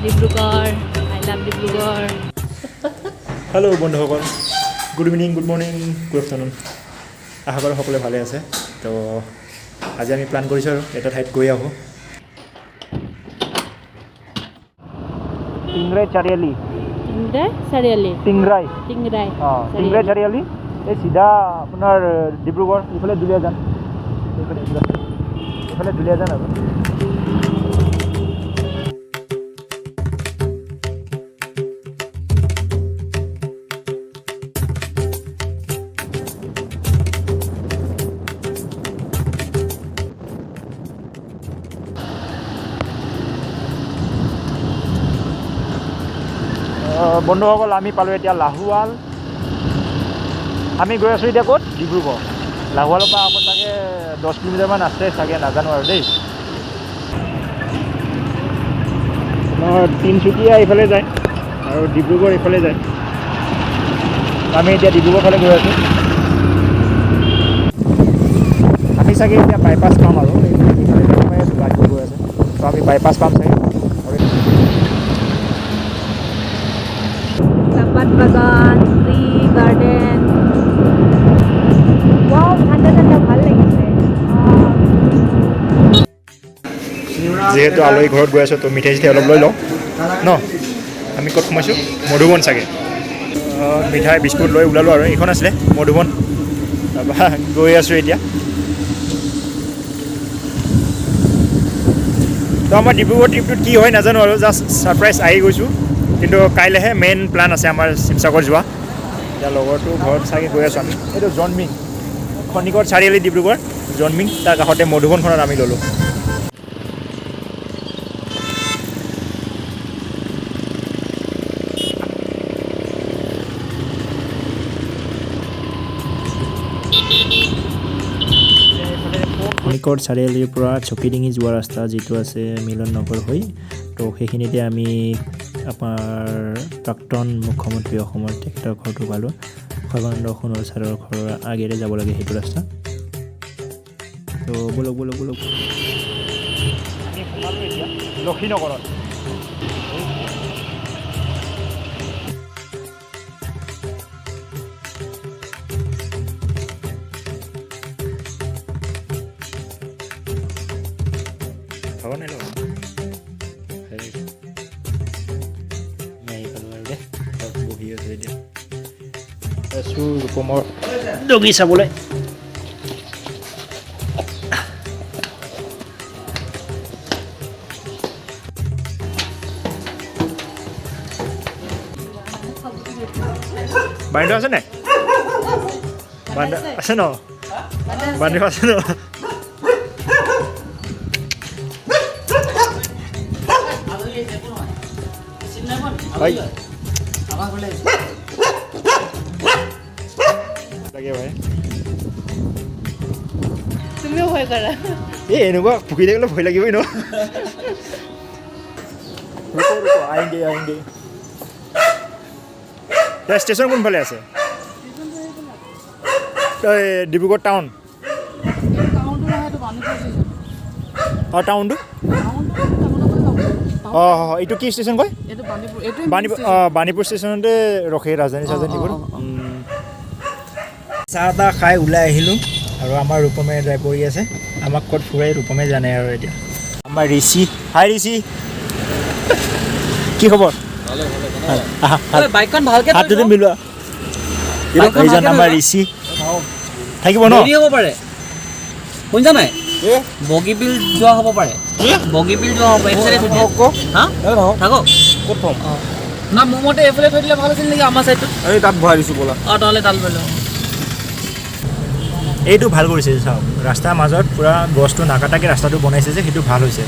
Dibrugarh, I love Dibrugarh. Hello বন্ধুসকল, good evening, good morning, good afternoon. আশা কৰোঁ সকলোৱে ভালে আছে। তো আজি আমি প্লান কৰিছোঁ আৰু এটা ঠাইত গৈ আহোঁ। টিংৰাই চাৰিআলি। টিংৰাই চাৰিআলি। টিংৰাই। টিংৰাই। অঁ, টিংৰাই চাৰিআলি। এই চিধা আপোনাৰ ডিব্ৰুগড়, ইফালে দুলীয়াজান, এইফালে এইফালে দুলীয়াজান। আৰু বন্ধুসকল, আমি পালোঁ এতিয়া লাহোৱাল। আমি গৈ আছোঁ এতিয়া ক'ত? ডিব্ৰুগড়। লাহোৱালৰ পৰা আকৌ চাগে 10 কিলোমিটাৰমান আছে চাগে, নাজানো আৰু দেই। আপোনাৰ তিনিচুকীয়া এইফালে যায় আৰু ডিব্ৰুগড় এইফালে যায়। আমি এতিয়া ডিব্ৰুগড় ফালে গৈ আছোঁ। আমি চাগে এতিয়া বাইপাছ পাম আৰু এইফালে পাই আছোঁ, গাড়ীবোৰ গৈ আছে। তো আমি বাইপাছ পাম চাগে আৰু। চাহপাত বাগান, টি গাৰ্ডেন। ৱাও, ঠাণ্ডা ঠাণ্ডা ভাল লাগিছে। যিহেতু আলহী ঘৰত গৈ আছোঁ, তো মিঠাই চিঠাই অলপ লৈ লওঁ ন। আমি ক'ত সোমাইছোঁ? মধুবন চাগে। মিঠাই বিস্কুট লৈ ওলালোঁ আৰু এইখন আছিলে মধুবন। তাৰপৰা গৈ আছোঁ এতিয়া। তো আমাৰ ডিব্ৰুগড় ট্ৰিপটোত কি হয় নাজানো আৰু, জাষ্ট ছাৰপ্ৰাইজ আহি গৈছোঁ। কিন্তু কাইলৈহে মেইন প্লান আছে আমাৰ শিৱসাগৰ যোৱা। এতিয়া লগৰটো ঘৰত চাগে গৈ আছোঁ আমি। এইটো জন্মিং, খনিকৰ চাৰিআলি, ডিব্ৰুগড় জন্মিং, তাৰ কাষতে মধুবনখনত আমি ল'লোঁ। খনিকৰ চাৰিআলিৰ পৰা চকীডিঙি যোৱা ৰাস্তা যিটো আছে মিলন নগৰ হৈ, তো সেইখিনিতে আমি আমাৰ প্ৰাক্তন মুখ্যমন্ত্ৰী অসমৰ, তেখেতৰ ঘৰটো পালোঁ। সৰ্বানন্দ সোণোৱাল ছাৰৰ ঘৰৰ আগেৰে যাব লাগে সেইটো ৰাস্তা। তো ব'লক ব'লক ব'লক। আমি সোমালোঁ এতিয়া লক্ষীনগৰত। ভাবা নাই লগা। হেৰি, আমি আহি পালোঁ আৰু দে। তাত বহি আছোঁ এতিয়া, আছোঁ ৰূপমৰ ডগী চাবলৈ। বান্ধ আছে নাই? বান্ধ আছে ন? বান্ধ আছে ন? হয় লাগে ভাই। তুমিও ভয় কৰা। এই এনেকুৱা ভুকি থাকিলে ভয় লাগিবই ন। रुको रुको, आएंगे आएंगे। ষ্টেচন কোনফালে আছে? এই ডিব্ৰুগড় টাউন? অঁ, টাউনটো। অঁ অঁ, এইটো কি ষ্টেচন কয়? বাণীপুৰ। অঁ, বাণীপুৰ ষ্টেচনতে ৰখে ৰাজধানী চাজধানীবোৰ। চাহ তাহ খাই ওলাই আহিলোঁ আৰু আমাৰ ৰূপমে ড্ৰাইভ কৰি আছে। আমাক ক'ত ফুৰাই ৰূপমে জানে। আৰু এতিয়া আমাৰ ঋষি। হাই ঋষি, কি খবৰ? আহা, ভাল। বাইকখন ভালকে হাতটোতে মিলোৱা। বাইকখন এইজন ভালকে আমাৰ ধৰিবা। ঋষি থাকিব ন? দেৰি হ'ব পাৰে, শুনিছা নাই? বগীবিল যোৱা হ'ব পাৰে, বগীবিল যোৱা হ'ব পাৰে। এইটো চাইডে থৈ দিয়া। হা, থাকক। ক'ত থ'ম? না, মোৰ মতে এইফালে থৈ দিলে ভাল আছিল নেকি, আমাৰ চাইডটোত। এই তাত ভৰাই দিছোঁ ব'লা। অঁ, তাহ'লে তাত লৈ লওঁ। এইটো ভাল কৰিছে। চাওক, ৰাস্তাৰ মাজত পূৰা গছটো নাকাটাকৈ ৰাস্তাটো বনাইছে যে, সেইটো ভাল হৈছে।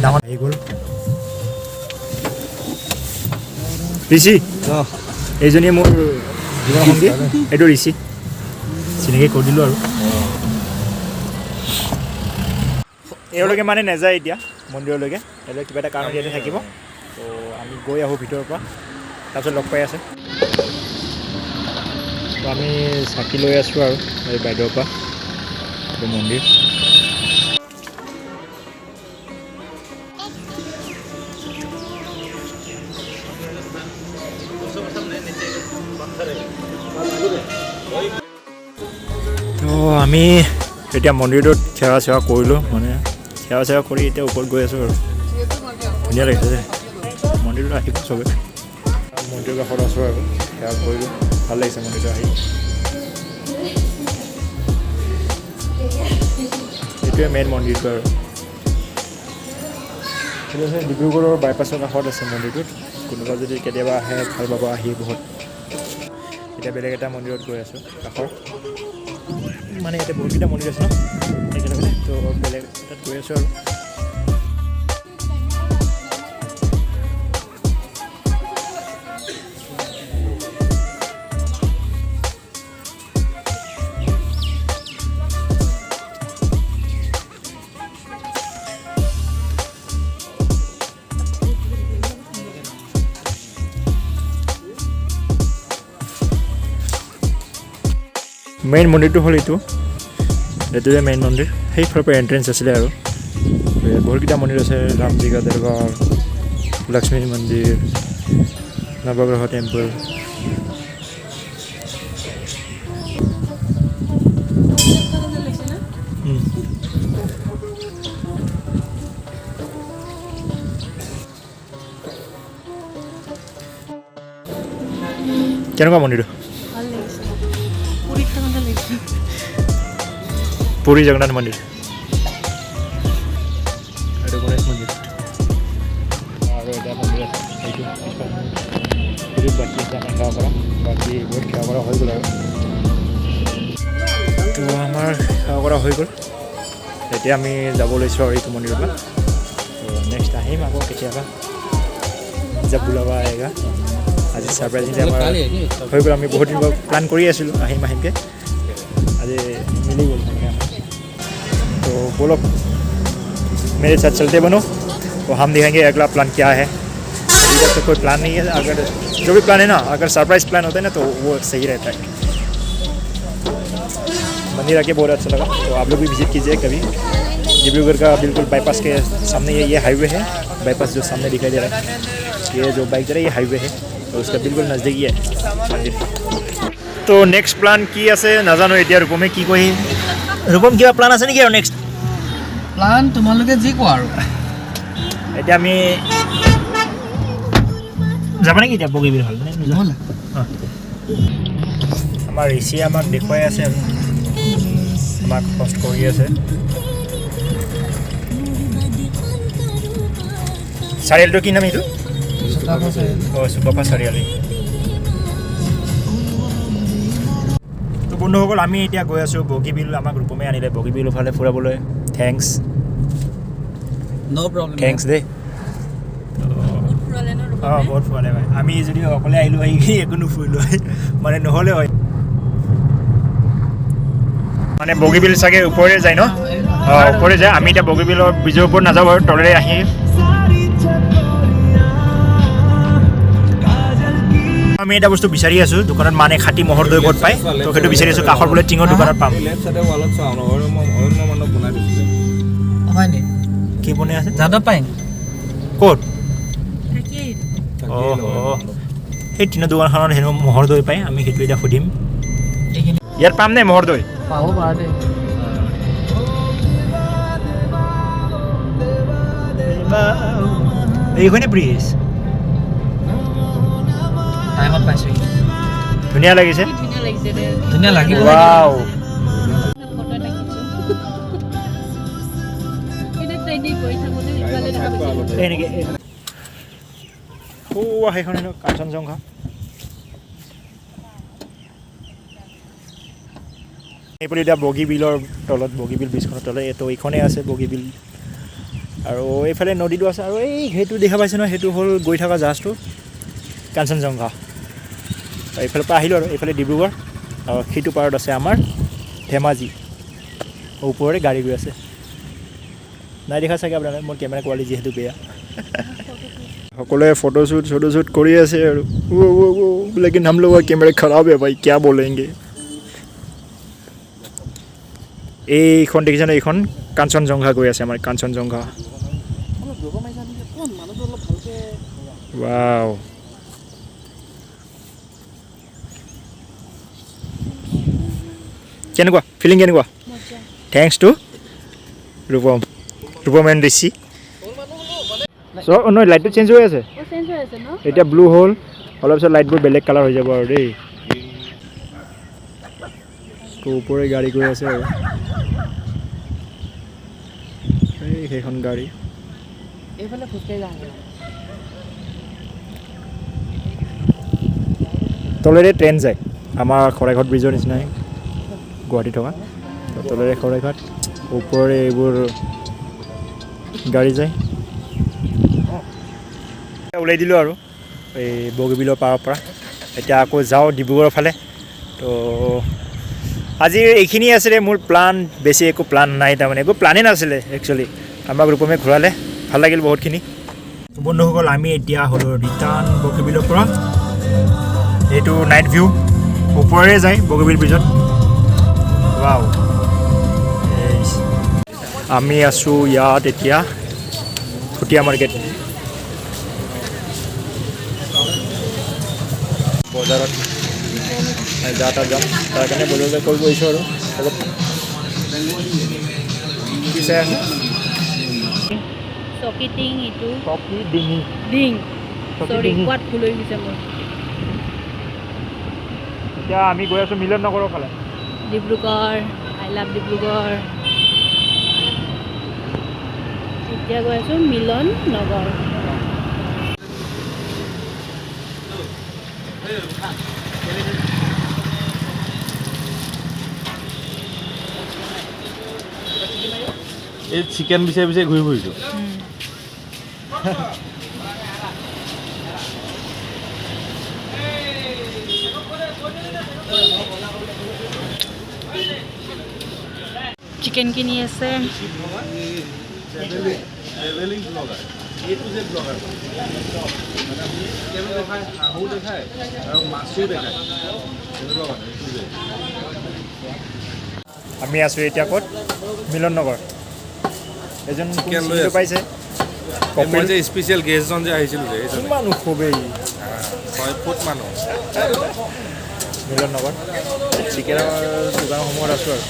ডাঙৰ আহি গ'ল ঋষি। এইজনী মোৰ জীৱনসংগী, এইটো ঋষি, চিনাকি কৰি দিলোঁ। আৰু এওঁলোকে মানে নাযায় এতিয়া মন্দিৰলৈকে, এওঁলোকে কিবা এটা কাৰণত ইয়াতে থাকিব। তো আমি গৈ আহোঁ ভিতৰৰ পৰা, তাৰপিছত লগ পাই আছে। তো আমি চাকি লৈ আছোঁ আৰু এই বাইদেউৰ পৰা। এইটো মন্দিৰ। আমি এতিয়া মন্দিৰটোত সেৱা চেৱা কৰিলোঁ, মানে সেৱা চেৱা কৰি এতিয়া ওপৰত গৈ আছোঁ আৰু। ধুনীয়া লাগিছে দেই মন্দিৰটোত আহিব চবে। মন্দিৰৰ কাষত আছোঁ আৰু, সেৱা কৰিলোঁ, ভাল লাগিছে মন্দিৰটো আহি। এইটোৱে মেইন মন্দিৰটো আৰু। সেইটো আছে ডিব্ৰুগড়ৰ বাইপাছৰ কাষত আছে মন্দিৰটোত। কোনোবা যদি কেতিয়াবা আহে ভাল পাব আহি বহুত। এতিয়া বেলেগ এটা মন্দিৰত গৈ আছোঁ কাষৰ, মানে ইয়াতে বহুতকেইটা মন্দিৰ আছে ন একেলগে, তো বেলেগ এটাত গৈ আছোঁ আৰু। মেইন মন্দিৰটো হ'ল এইটো, এইটোৱে মেইন মন্দিৰ। সেইফালৰ পৰা এণ্ট্ৰেঞ্চ আছিলে আৰু। ইয়াত বহুতকেইটা মন্দিৰ আছে, ৰামজিকা দৰবাৰ, লক্ষ্মী মন্দিৰ, নৱগ্ৰহ টেম্পল। কেনেকুৱা মন্দিৰটো? ভাল লাগিছে, পুৰীত থাকোঁতে লাগিছে। পুৰী জগন্নাথ মন্দিৰ আৰু গণেশ মন্দিৰ আৰু এটা মন্দিৰ আছে সেইটো পিছফালে, সেইটোত বাকী আছে আমাৰ সেৱা কৰা, বাকী বহুত সেৱা কৰা হৈ গ'ল আৰু। তো আমাৰ সেৱা কৰা হৈ গ'ল, এতিয়া আমি যাব লৈছোঁ আৰু এইটো মন্দিৰৰ পৰা। তো নেক্সট আহিম আকৌ কেতিয়াবা, जब बुलावा आएगा। আজি ছাৰপ্ৰাইজিংলি আমাৰ হৈ গ'ল। আমি বহুত দিনৰ পৰা প্লান কৰি আছিলোঁ আহিম আহিমকৈ, আজি মিলি গ'ল মানে আমাৰ। तो बोलो मेरे साथ चलते बनो, तो हम दिखाएंगे अगला प्लान क्या है। अभी तक तो कोई प्लान नहीं है, अगर जो भी प्लान है ना, अगर सरप्राइज प्लान होता है ना तो वो सही रहता है। मंदिर आके बहुत अच्छा लगा, तो आप लोग भी विजिट कीजिए कभी। डिब्रूगढ़ का बिल्कुल बाईपास के सामने ये हाईवे है, बाईपास जो सामने दिखाई दे रहा है, ये जो बाइक जा रहा है ये हाईवे है, तो उसका बिल्कुल नज़दीक ही है मंदिर। তো নেক্সট প্লান কি আছে নাজানো এতিয়া। ৰূপমে কি কয়? ৰূপম, কিবা প্লান আছে নেকি আৰু নেক্সট প্লান? তোমালোকে যি কোৱা আৰু। এতিয়া আমি যাবা নেকি এতিয়া বগীবিল হ'ল নে নোযোৱা? নহ'লে। অঁ। আমাৰ ঋষিয়ে আমাক দেখুৱাই আছে আৰু আমাক হোষ্ট কৰি আছে। চাৰিআলিটোৰ কি নাম এইটো? অঁ, চুকাফা চাৰিআলি। তো বন্ধুসকল, আমি এতিয়া গৈ আছোঁ বগীবিল। আমাক ৰূপমে আনিলে বগীবিলৰ ফালে ফুৰাবলৈ। Thanks. No problem. Thanks দেই। বহুত ফুৰালে ন? অঁ, বহুত ফুৰালে ভাই। আমি যদি অকলে আহিলোঁ আহি একো নুফুৰিলোঁ হয়, মানে নহ'লে হয়। মানে বগীবিল চাগে ওপৰেৰে যায় ন? অঁ, ওপৰে যায়। আমি এতিয়া বগীবিলৰ ব্ৰিজৰ ওপৰত নাযাওঁ বাৰু, তলেৰে আহি আমি এটা বস্তু বিচাৰি আছোঁ দোকানত, মানে খাটি ম'হৰ দৈ ক'ত পায়, তো সেইটো বিচাৰি আছোঁ। কাষৰ বোলে টিঙৰ দোকানত পাম। লেফ্ট চাইডে ৱালত চাওঁ, অৰণ্য মানৱ বনাই দিছিলে। হয় নি? কি বনাই আছে? যাদৱ পাইং। ক'ত? থাকেই। অঁ, সেই টিনৰ দোকানখনত হেনো ম'হৰ দৈ পায়, আমি সেইটো এতিয়া সুধিম। এইখিনি। ইয়াত পাম নে ম'হৰ দৈ? পাব পাৰা দেই। এইখনে ব্ৰিজ। টাইমত পাইছোহি। ধুনীয়া লাগিছে। কি ধুনীয়া লাগিছে দে। ধুনীয়া লাগিব। ৱাও। ফটো এটা খিচো। এনে ট্ৰেইনিং কৰি থাকোঁতে ইফালে দেখা পাইছিলোঁ। এনেকে সৌৱা সেইখন হেনো কাঞ্চনজংঘা। এইফালে এতিয়া বগীবিলৰ তলত, বগীবিল ব্ৰিজখনৰ তলত এইটো এইখনেই আছে বগীবিল। আৰু এইফালে নদীটো আছে আৰু এই সেইটো দেখা পাইছে নহয়, সেইটো হ'ল গৈ থকা জাহাজটো কাঞ্চনজংঘা। এইফালৰ পৰা আহিলোঁ আৰু এইফালে ডিব্ৰুগড় আৰু সেইটো পাৰত আছে আমাৰ ধেমাজি। ওপৰৰে গাড়ী গৈ আছে, নাই দেখা চাগে আপোনালোকে, মোৰ কেমেৰা কোৱালিটি যিহেতু বেয়া। সকলোৱে ফটোশ্বুট ফটোশ্বুট কৰি আছে আৰু वो लेकिन हम लोग का कैमरा खराब है भाई, क्या बोलेंगे। এইখন দেখিছে ন, এইখন কাঞ্চনজংঘা গৈ আছে আমাৰ কাঞ্চনজংঘা। ৱাও, কেনেকুৱা ফিলিং, কেনেকুৱা? Thanks to Rupam, Rupam and Rishi. চ' নহয়, লাইটটো চেঞ্জ হৈ আছে। চেঞ্জ হৈ আছে ন? এতিয়া ব্লু হ'ল, অলপ পিছত লাইটবোৰ বেলেগ কালাৰ হৈ যাব আৰু দেই। তো ওপৰে গাড়ী গৈ আছে আৰু এই সেইখন গাড়ী। এইফালে খোজকাঢ়ি যাওঁ। তলেৰে ট্ৰেইন যায়, আমাৰ শৰাইঘাট ব্ৰিজৰ নিচিনাই গুৱাহাটীত থকা। তো তলেৰে শৰাইঘাট, ওপৰেৰে এইবোৰ গাড়ী যায়। ওলাই দিলোঁ আৰু এই বগীবিলৰ পাৰৰ পৰা, এতিয়া আকৌ যাওঁ ডিব্ৰুগড়ৰ ফালে। তো আজিৰ এইখিনিয়ে আছিলে মোৰ প্লান, বেছি একো প্লান নাই, তাৰমানে একো প্লানেই নাছিলে একচুৱেলি। আমাক ৰূপমে ঘূৰালে, ভাল লাগিল বহুতখিনি। বন্ধুসকল, আমি এতিয়া হ'লোঁ ৰিটাৰ্ণ বগীবিলৰ পৰা। এইটো নাইট ভিউ, ওপৰেৰে যায় বগীবিল ব্ৰিজত। ৱাও! এই আমি আছোঁ ইয়াত এতিয়া ভুটীয়া মাৰ্কেট। বজাৰত যা তাত যাম, তাৰ কাৰণে বজাৰ কৰিব আহিছোঁ আৰু অলপ। কি চাই আছে? চকীটিং ইটো। চকী ডিঙি। ডিং। চকী চৰি। ডিঙি। কোৱাত ভুল হৈ গৈছে মোৰ। এতিয়া আমি গৈ আছোঁ মিলন নগৰৰ ফালে। Dibrugarh, I love Dibrugarh. এতিয়া গৈ আছোঁ মিলন নগৰ। এই চিকেন বিচাৰি বিচাৰি ঘূৰি ফুৰিছোঁ। চিকেন কিনি আছে। ট্ৰেভেলিং ব্লগাৰ, এইটো যে ব্লগাৰ মানে আপুনি চিকেনো দেখায়, হাঁহো দেখায় আৰু মাছো দেখায়, তেনেকুৱা মানে এইটো যে। আমি আছোঁ এতিয়া ক'ত? মিলন নগৰ। এজন কোন চিকেন লৈ চিনিটো আছোঁ। পাইছে। এই মই যে স্পেচিয়েল গেষ্টজন যে আহিছিলোঁ যে, সেইজন। কিমান ওখবেই! 6 ফুট মানুহ। মিলন নগৰ চিকেনৰ দোকানসমূহত আছোঁ আৰু।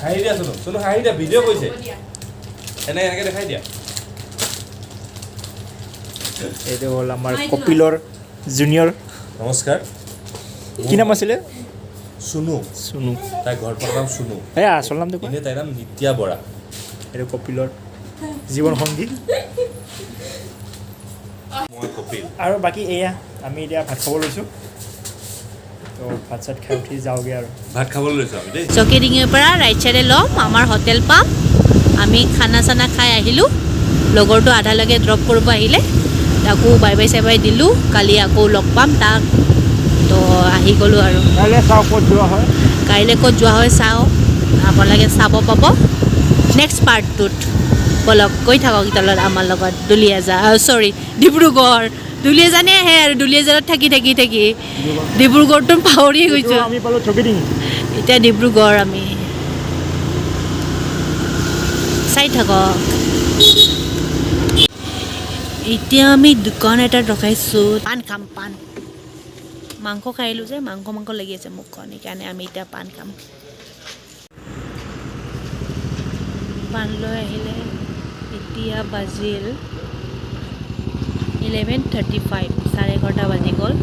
হাঁহি দিয়া চুনু, চুনু, হাঁহি দিয়া, ভিডিঅ' কৰিছে। এনেকৈ দেখাই দিয়া। এইটো হ'ল আমাৰ কপিলৰ জুনিয়ৰ। নমস্কাৰ। কি নাম আছিলে? চুনু। চুনু। তাইৰ ঘৰত পতা নাম চুনু। এই আচল নামটো কোৱা। এনেই তাইৰ নাম নিত্যা বৰা। এইটো কপিলৰ জীৱন সংগী। মই কপিল। আৰু বাকী এয়া আমি এতিয়া ভাত খাব লৈছোঁ। তো ভাত চাত খাই উঠি যাওঁগৈ আৰু। ভাত খাবলৈ লৈছোঁ আমি দেই। চকীডিঙিৰ পৰা ৰাইট চাইডে ল'ম, আমাৰ হোটেল পাম। আমি খানা চানা খাই আহিলোঁ। লগৰটো আধালৈকে ড্ৰপ কৰিব আহিলে, তাকো বাই বাই চাই বাই দিলোঁ। কালি আকৌ লগ পাম তাক। তো আহি গ'লোঁ আৰু। কাইলৈ চাওঁ ক'ত যোৱা হয়। কাইলৈ ক'ত যোৱা হয় চাওঁ, আপোনালোকে চাব পাব নেক্সট পাৰ্টটোত। ব'লক, গৈ থাকক তলত আমাৰ লগত। দুলীয়াজা, চৰি, ডিব্ৰুগড়। দুলীয়াজানে আহে আৰু দুলীয়াজানত থাকি থাকি থাকি ডিব্ৰুগড়টো পাহৰিয়ে গৈছোঁ। আমি পালোঁ চকীডিঙি। এতিয়া ডিব্ৰুগড় আমি চাই থাকক। এতিয়া আমি দোকান এটাত ৰখাইছোঁ, পাণ খাম পাণ। মাংস খাই আহিলোঁ যে, মাংস মাংস লাগি আছে মুখখন, সেইকাৰণে আমি এতিয়া পাণ খাম। পাণ লৈ আহিলে। এতিয়া বাজিল 11:35, 11:30 বাজি গ'ল।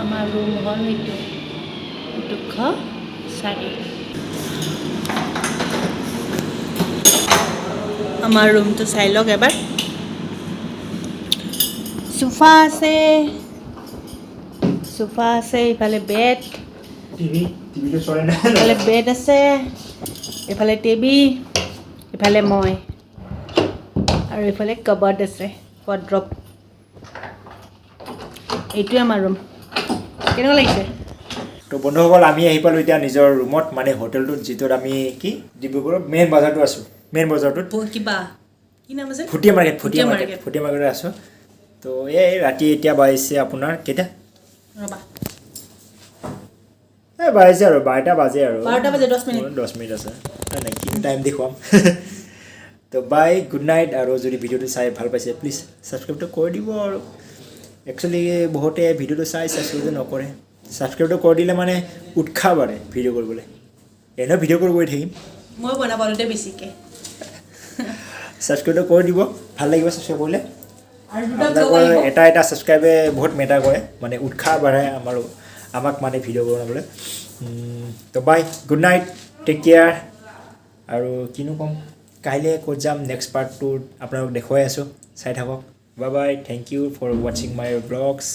আমাৰ ৰুম হ'ল এইটো 204। আমাৰ ৰুমটো চাই লওক এবাৰ। চোফা আছে, চোফা আছে, ইফালে বেড। টিভি, টিভিটো চলে নাই। ইফালে বেড আছে, ইফালে টিভি, ইফালে মই আৰু ইফালে কাবাৰ্ড আছে, ৱাৰ্ড্ৰপ। এইটোৱে আমাৰ ৰুম। কেনেকুৱা লাগিছে? তো বন্ধুসকল, আমি আহি পালোঁ এতিয়া নিজৰ ৰুমত, মানে হোটেলটোত, যিটোত আমি কি ডিব্ৰুগড়ৰ মেইন বজাৰটো আছোঁ, মেইন বজাৰটোত। কিবা কি নাম আছে? ভুটীয়া মাৰ্কেট, ভুটীয়া ভুটীয়া মাৰ্কেট। মাৰ্কেট। ভুটীয়া মাৰ্কেটত আছোঁ। তো এই ৰাতি এতিয়া বাজিছে আপোনাৰ কেইটা? ৰ'বা। এই বাজিছে আৰু 12টা বাজে আৰু। 12টা বাজে 10 মিনিট। 10 মিনিট আছে। নাই নাই, কিনো টাইম দেখুৱাম। তো বাই, গুড নাইট। আৰু যদি ভিডিঅ'টো চাই ভাল পাইছে, প্লিজ ছাবস্ক্ৰাইবটো কৰি দিব। আৰু একচুৱেলি বহুতে ভিডিঅ'টো চাই ছাবস্ক্ৰাইবটো নকৰে। ছাবস্ক্ৰাইবটো কৰি দিলে মানে উৎসাহ বাঢ়ে ভিডিঅ' কৰিবলৈ। এনেও ভিডিঅ' কৰি কৰি থাকিম। মই বনাব দে বেছিকৈ। ছাবস্ক্ৰাইবটো কৰি দিব, ভাল লাগিব ছাবস্ক্ৰাইব কৰিলে। আৰু দুটা ব্লগ আপোনালোকৰ আহিব। এটা এটা ছাবস্ক্ৰাইবে বহুত মেটাৰ কৰে, মানে উৎসাহ বাঢ়ায় আমাৰো, আমাক মানে ভিডিঅ' বনাবলৈ। তো bye, good night, take care. আৰু কিনো ক'ম, কাইলৈ ক'ত যাম নেক্সট পাৰ্টটোত আপোনালোক দেখুৱাই আছোঁ, চাই থাকক। Bye bye, thank you for watching my vlogs.